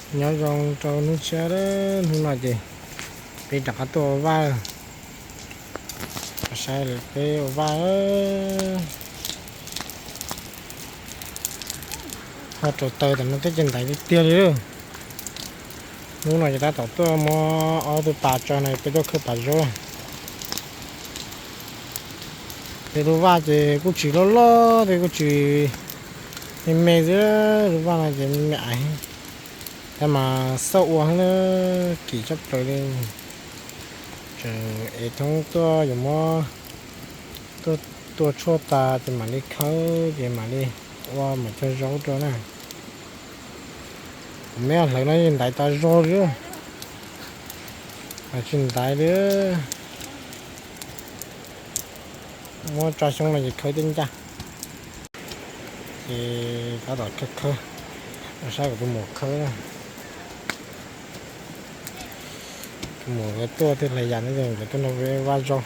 Nyob zoo rau hnub tshiab, hnub no ces peb rov qab tuaj ua vaj. Saib peb ua vaj ho rau taws tam no thiab ces ntaiv tiag tiag li. Hnub no ces tab tom tuaj muab ob tug pas tso no peb tuaj khawb pas zaub. Ces lub vaj ces kuj tsis loj loj thiab kuj tsis me me xwb, lub vaj no ces me me aiv, tab mas xauj ua heev na, kim tshaj plaws li. Tseem ev thoob tuaj yuav muab tuaj tua tshuaj tas ces mam li khawb ces mam li ua mam cog zaub rau na. Kuv me hlawv no yeej ntaiv tas zog li, tsis ntaiv li. Muab tso xyoob no ces khawb tej ncaj. Ces tab tom khawb khawb, saib kuv tus muam khawb. Tus muam nkawd tuaj thiaj hlais yam no ces nkawd tuaj nrog peb vaj zaub.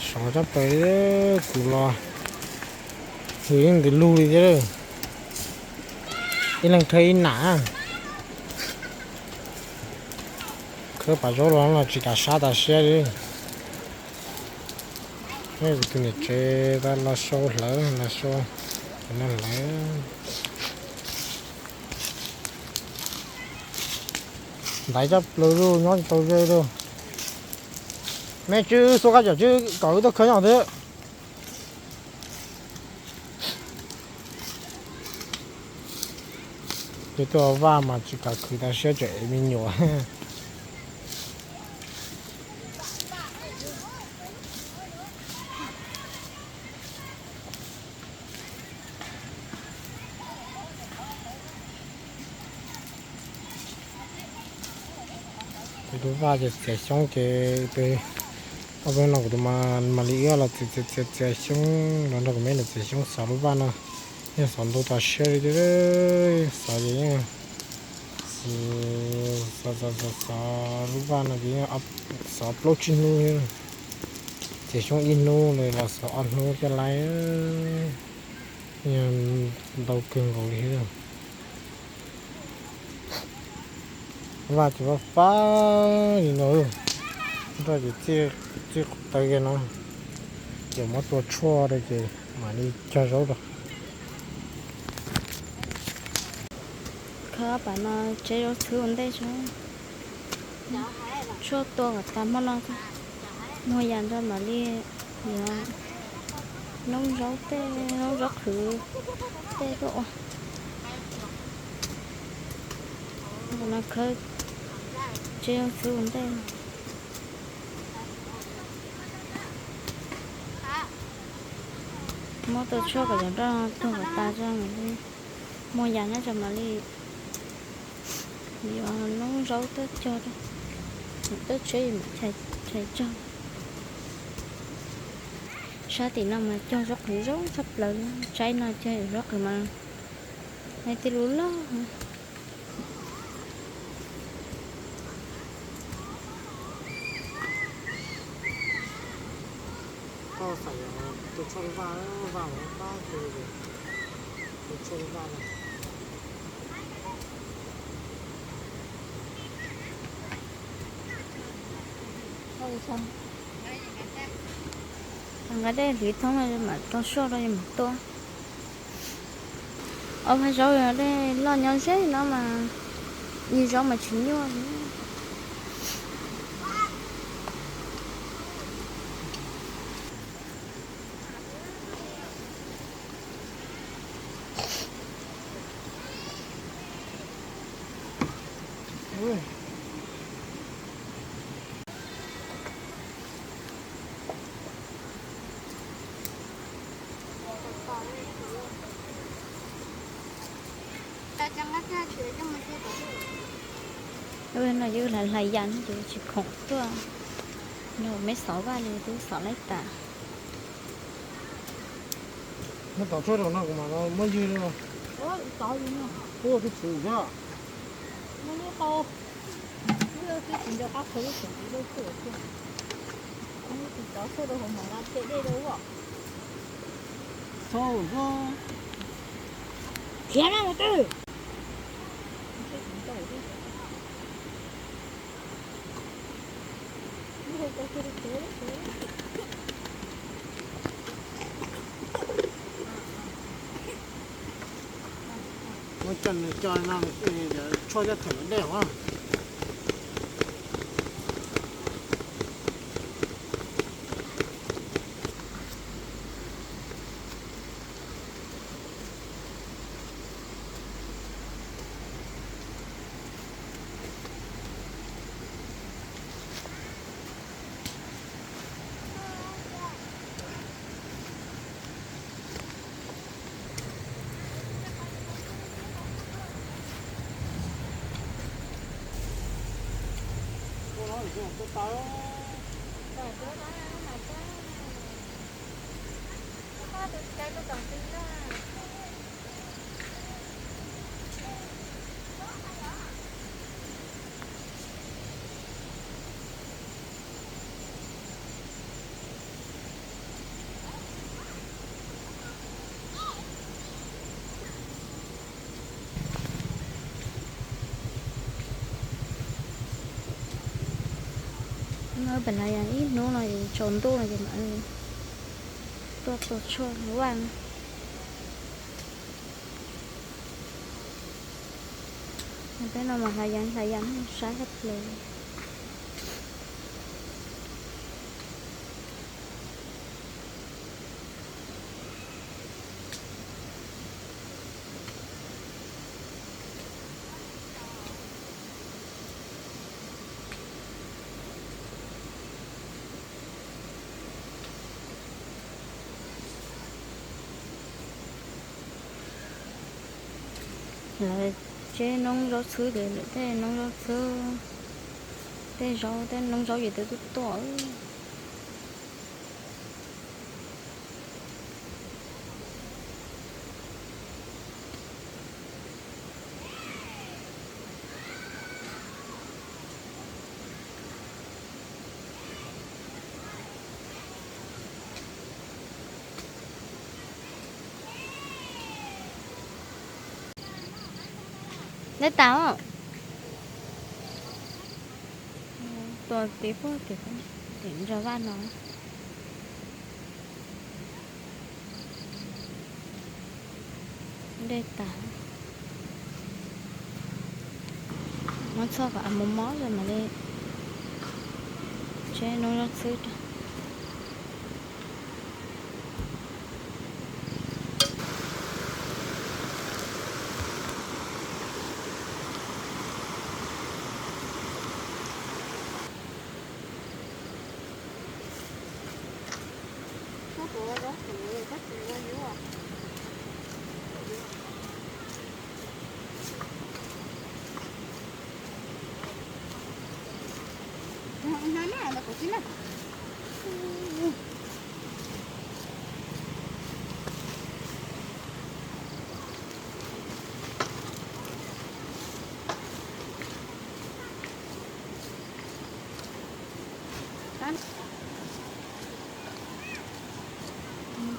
Sov tshaj plaws li, kuv los hws yeej ntws lug li thiab. Ib leeg khawb ib nam. Khawb pas zaub los los tsis kam sab tas siab li. Kuv tus niam tsev los sau hlawv, los sau, no hlawv. Ntaiv tshaj plaws li, nyob tsis tau ze li. Me tswv xuas kab cam tswb kom wb tuaj khawb nyob twg. Ces tuaj vaj mas tsis kam khwv tas siab tseem ev me nyuam. Kuv tus vaj ces txiav xyoob ces peb, ob peb no kuv tus mas mam li wb los txiav txiav txiav xyoob los nrog kuv me los txiav xyoob xov lub vaj no. Yeej xov ntau tas siab li, xov ces yeej xov xov xov lub vaj no ces yeej xov plaub tsib hnub. Txiav xyoob ib hnub los xov ob hnub coj laib, ntau kawg nkaus li. Vaj ces fab fab li no, nroj ces txij qhov taw kiag no, ces muab tua tshuaj rau ces mam li cog zaub rau. Khawb pas no tseb zaub txhwb ua ntej tso. Tshuaj tua kom tas hmo no, muag yas ntso mam li yuav noob zaub tej, noob zaub qhwv tej tuaj ua. Ntawm no khawb tseb zaub txhwb ua ntej. Muab tua tshuaj kom cov nroj tuag kom tas tso mam li muag yas nyob tso mam li yuav noob zaub tuaj cog, tuaj tseb mam chais cog. Sab tim no mas cog zaub qhwv zoo tshaj plaws li, tsaib no cog zaub qhwv mas tij lub loj. Nqa dej hliv thoob mam rau soj rau mam tua. Ob peb zaub dej loj nyob ze no mas, ib zaub mas tsis nyuaj li. No yus hlais hlais yas no ces tsis khoom tuaj nrog me xov vaj li, twb xov laib tas. Tom tshuaj rau no kuv mam muab ywg li no. Ua tus txwv thiab. Tov xauj rau hauv mov no thiaj dej rau ua. Xauj xwb. Khiav na mus twg. Muab coj nws coj no, tshuaj coj them dej os. Pem no yog ib hnub no es tsaus ntuj no ces mam tuaj tua tshuaj vaj. Peb no mas hlais yas hlais yas sab tshaj plaws. Lawv tseb noob zaub txhwb ces lawv tej noob zaub txhwb, tej zaub, tej noob zaub ces twb tuaj tuaj. Dej tas. Tua tim puag tim ntsa vaj no. Dej tas. Muab txhoj kom mob mob los mam li tseb noob zaub txhwb rau.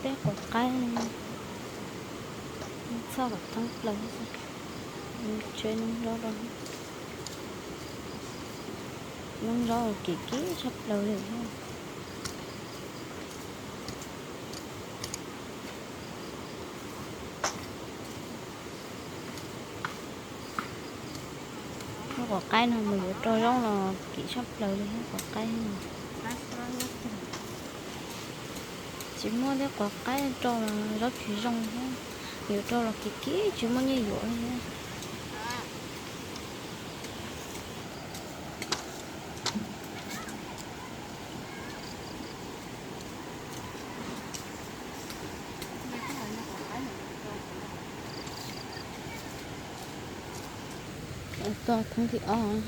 Tej quav qaib, txhoj kom thoob plaws, tseb noob zaub rau. Noob zaub kim kim tshaj plaws li thiab. Lub quav qaib no mus yuav rau zaub los kim tshaj plaws li thiab quav qaib. Tsis muaj tej quav qaib rau los zaub tsis zoo thiab, yuav rau los kim kim tsis muaj nyiaj yuav li thiab. Tua thoob thib ob.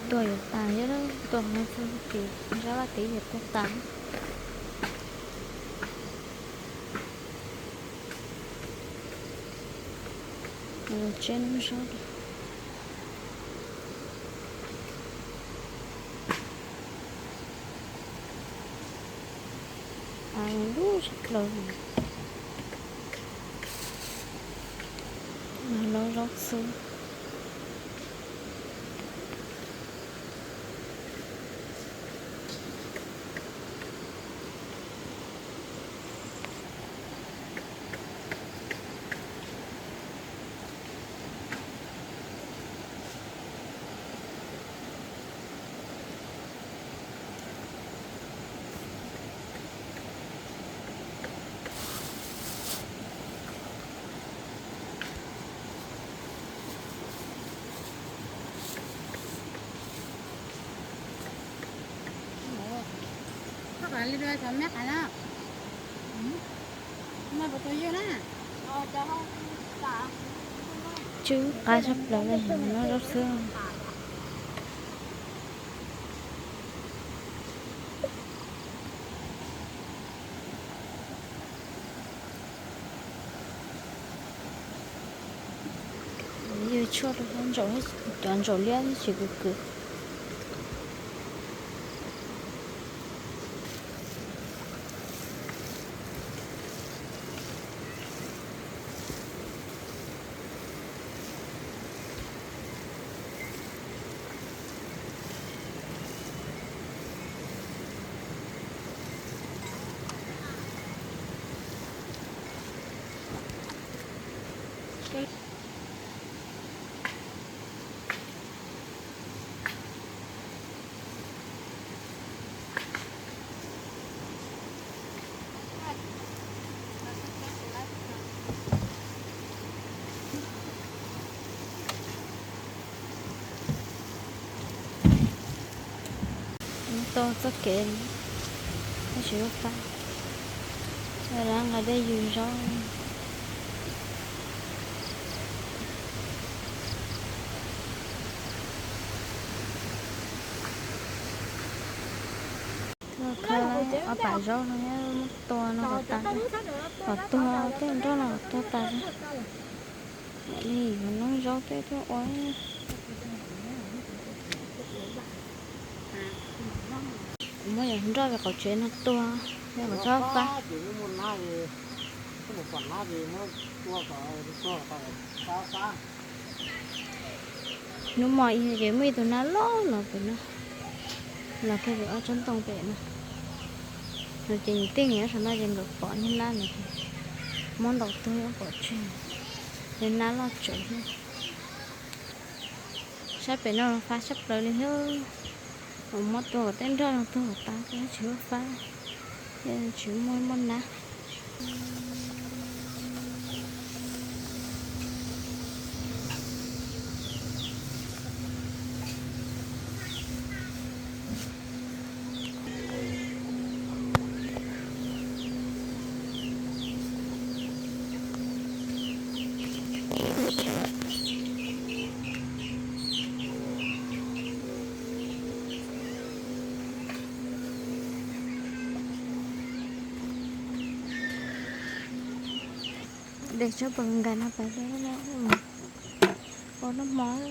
Tua yuav tas thiab, Tuaj no txog ces zaj vaj tsev yuav tuag tas. Tseb nub zaub. Lub tshaj plaws. Lub zaub txhub. Tsw qab tshaj plaws li, nub zaub xwb. Yog tshuaj rau cov ntsaum liab tsis kwv kwv. Tuaj txoj kev, tab sis lub fab, lawv nqa dej ywg zaub. Tuaj khawb ob pam zaub no muab tua no kom tas, kom tuag tej nroj no kom tuag tas. Mam li yuav nub zaub tej tuaj ua. Kuv muab yam nroj ve qaum tsev no tua, yog kom txhob fab. Hnub mo ib ces muaj ib tug nab loj los pem no, los kiag pem ob tsob ntoo pem no. No ces nws tij nws nyob saum no ces nkawd pom niag nab no ces muab ntaus tuag ib ob pom tseg, ces nab loj tsawv thiab. Sab pem no los fab sab plaws li thiab. Muab tua kom tej nroj no tuag tas, tsis muaj fab, tsis muaj muaj nab. Dej tsob pas nkas no pas dej ua noj hmo.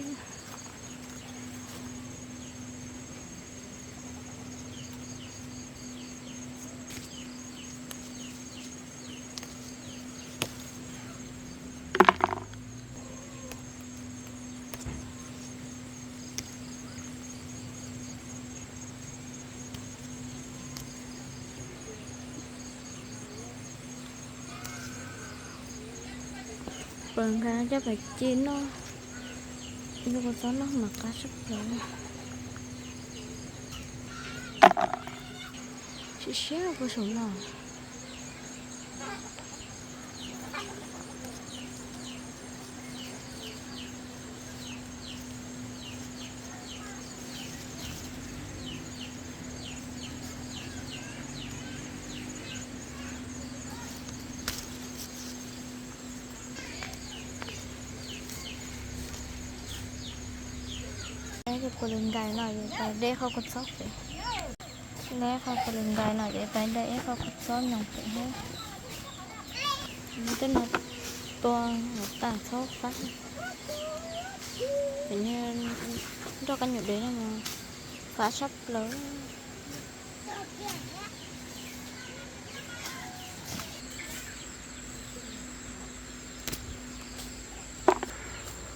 Pas nkas coj pas ci noj, yog kuv txhob noj mas qab tshaj plaws. Siab siab puag saum no. Tus Kua lws nkais no ces pais de qhov kua txob pem. De qhov kua lws nkais no ces pais de ib qho kua txob nyoos pem thiab. Tej no tua tag txhob fab. Nroj kab nyuam dev no mas fab tshaj plaws.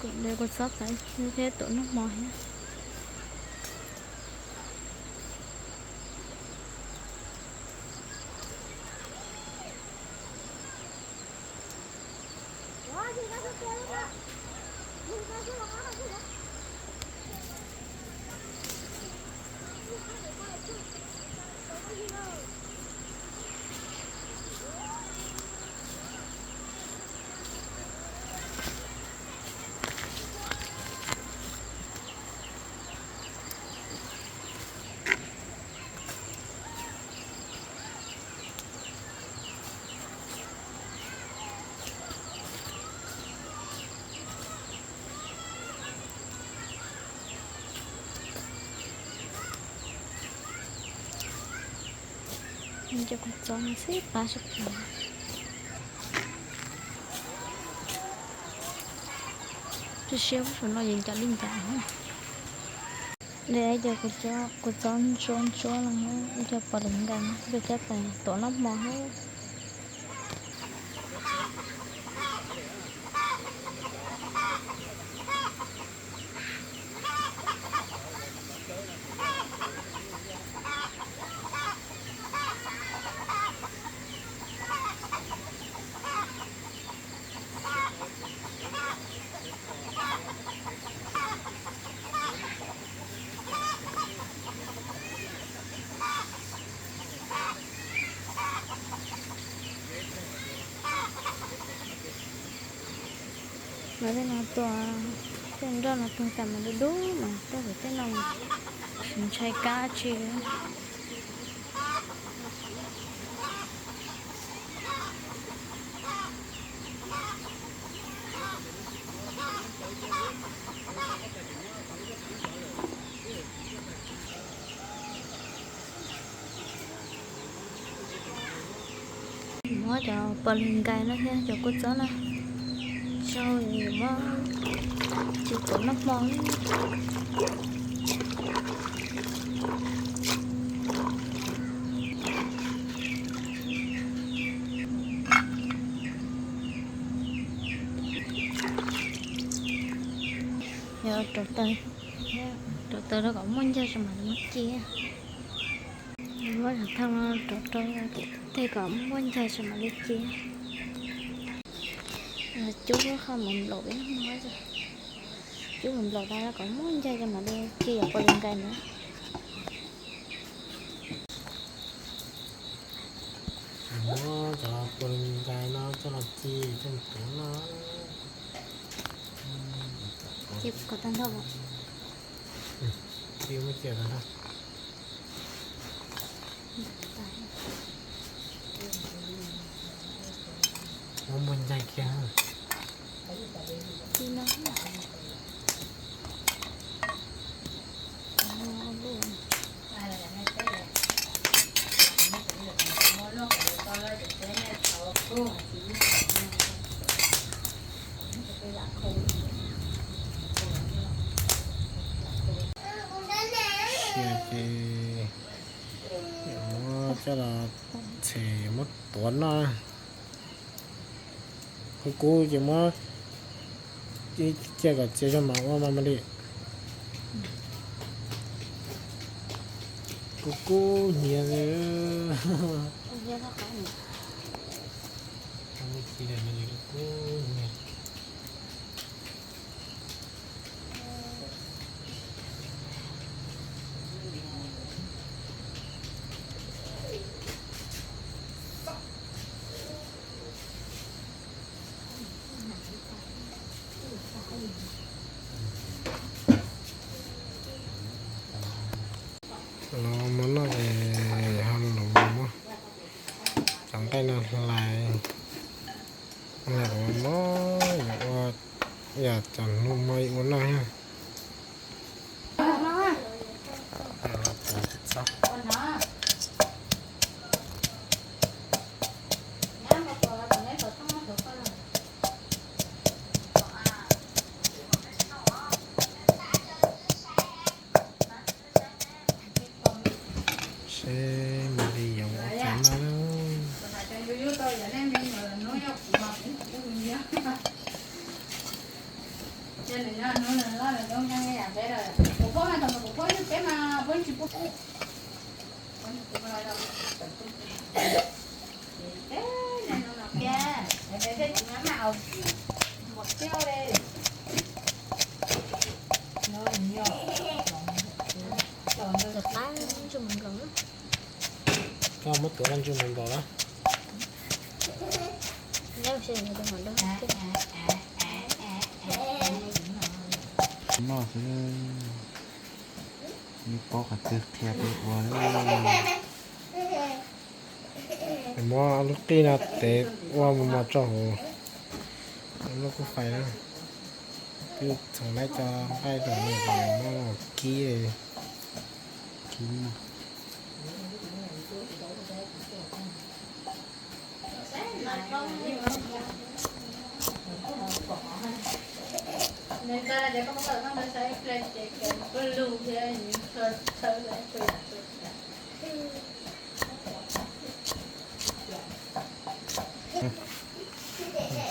Kuv de kua txob pem thiab tuav noj hmo thiab. Cov kua txob no xwb pab sab pem. Siab siab, saum no yeej ncav li ncav. De cov kua txob ntsuab ntsuab no, ib co pos lwm nkas, ib co cab tais tuav noj hmo thiab. Mas tej no tua, tej nroj no tuag tas mas dub dub mas tuaj pem tej no mas tsis ntshai kab tsi. Muab cov pos lwm nkais no thiab cov kua txob no tsau, muab tsis tuav noj hmo. Yog rauv taws, rauv taws rau kom muaj ncaig tso mam li muab ci. Muab cov thaj no rauv rau ces tej kom muaj ncaig tso mam li ci. Cub qhov mus nplaum peb no, cub mus nplaum tas kom muaj ncaig tso mam li ci cov pos lwm nkais ntawd. Muab cov pos lwm nkais no coj los ci coj mus tuav noj. Ci kom tag nrho. Ci muab ci tag nrho. Muab muaj ncaig kiag. Sia ces muab coj los txhes muab tuav noj. Kub kub ces muab cia kom txias zog mas ua mas li. Kub kub hnyiab li. Kub hnyiab. Los muab noj ces ho lus muab cov nqaij no hlais, hlais kom mos mos yuav ua, yam cov hnub muab ua noj thiab. Mus li yoov ua cas noj na. Qab ntsuj mus nkaus. Koj muab tuav qab ntsuj mus nkaus na. Noj xwb, yeej paub qhov twg qhia peb ua. Muab lub qij no tev ua mos mos tso hauv lub kub fais na. Twb txhoov laib cov nqaij rau no, muab los kib, kib no.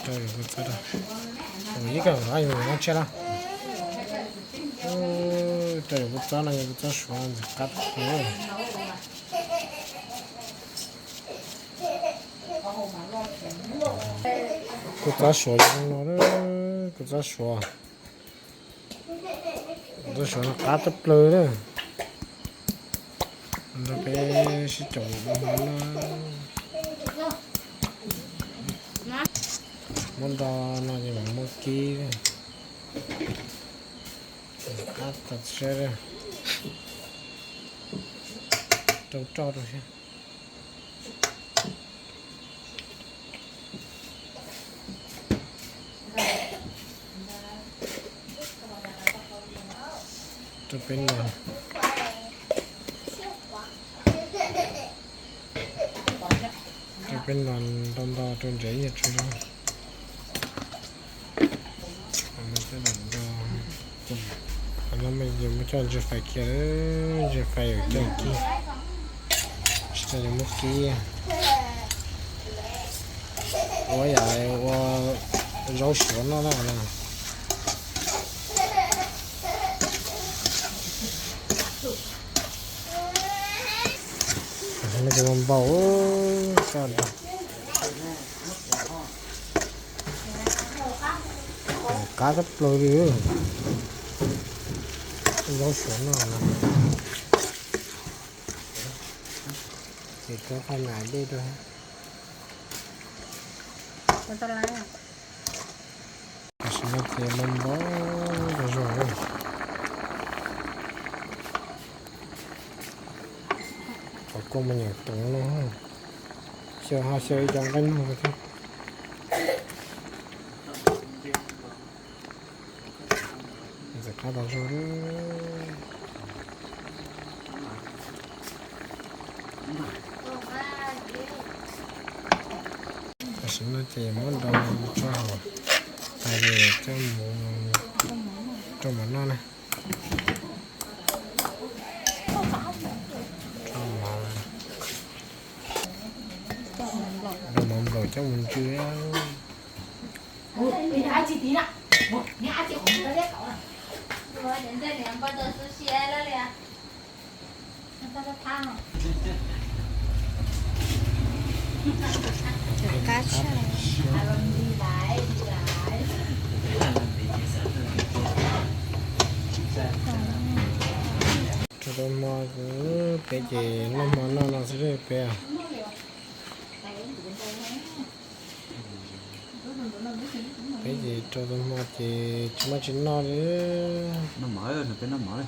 Rau yus kua txob rau, ib kawm los yus noj tshiab na. Rau yus kua txob no yog kua txob suav ntxim qab. Kua txob suav zoo no, kua txob suav. Kua txob suav no qab tshaj plaws na. Nrog peb sib caum ua hmo noj. Muab nto no ces mam muab kib. Qab tas siab, rau roj rau siab. Rau peb nto, rau peb nto nto nto rau ntsev ib nyuag tshuaj zoo. Qhov no yus muab coj ntsis fais kiag, ntsis fais yus coj kib, tsis tas yus muab kib. Ua yam ua zaub suav noj na no. Npau, qab tshaj plaws li. Zaub suav no, ces koj qhaj nas dej rau. Tam sim no ces npau npau zog zog. Qhov kua me nyuam toov no, xyaw ho xyaw ib co nqaij noog rau thiab. Ntxim qab tas zog. Tam sim no ces muab nto tso hauv tas ces coj mus rau mov noj na. Rau mov nplaum coj mus ntsw. Rau tau hmo, peb ces noj hmo noj no xwb peb. Peb ces rau tau hmo ces tsis muaj tsis noj li. Noj mov, peb noj mov.